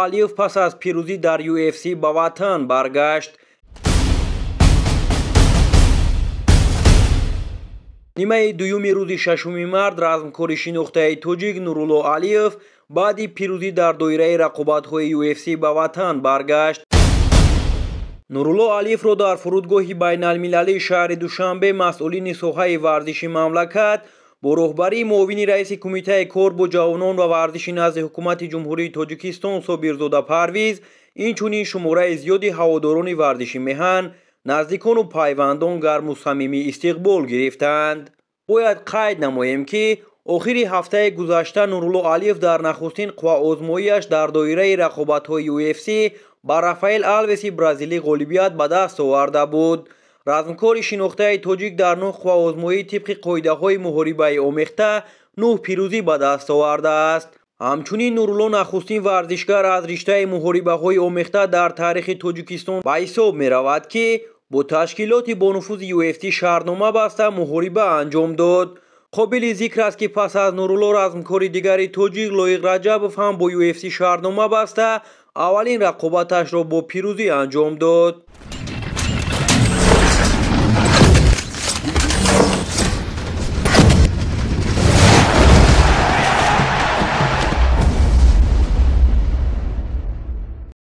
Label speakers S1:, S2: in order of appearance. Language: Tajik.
S1: Алиев пас аз пирӯзӣ дар UFC ба ватан баргашт. Нимаи дуюми рӯзи 6 март размкори шинохтаи тоҷик Нурулло Алиев баъди пирӯзӣ дар доираи рақобатҳои UFC ба ватан баргашт. Нурулло Алиевро дар фурудгоҳи байналмилалии шаҳри Душанбе масъулини соҳаи варзиши мамлакат бо роҳбарии муовини раиси Кумитаи кор бо ҷавонон ва варзиши назди Ҳукумати Ҷумҳурии Тоҷикистон Собирзода Парвиз, инчунин шумораи зиёди ҳаводорони варзиши меҳан, наздикону пайвандон гарму самимӣ истиқбол гирифтанд. Бояд қайд намоем, ки охири ҳафтаи гузашта Нурулло Алиев дар нахустин қувваозмоияш дар доираи рақобатҳои UFC ба Рафаэл Алвеси бразилӣ ғолибият ба даст оварда буд. Размкори шинохтаи тоҷик дар 9 қувваозмоӣ тибқи қоидаҳои муҳорибаи омехта 9 пирӯзӣ ба даст овардааст. Ҳамчунин Нурулло нахустин варзишгар аз риштаи муҳорибаҳои омехта дар таърихи Тоҷикистон ба ҳисоб меравад, ки бо ташкилоти бонуфузи UFC шартнома баста муҳориба анҷом дод. Қобили зикр аст, ки пас аз Нурулло размкори дигари тоҷик Лоиқ Раҷабов ҳам бо UFC шартнома баста аввалин рақобаташро бо пирӯзӣ анҷом дод.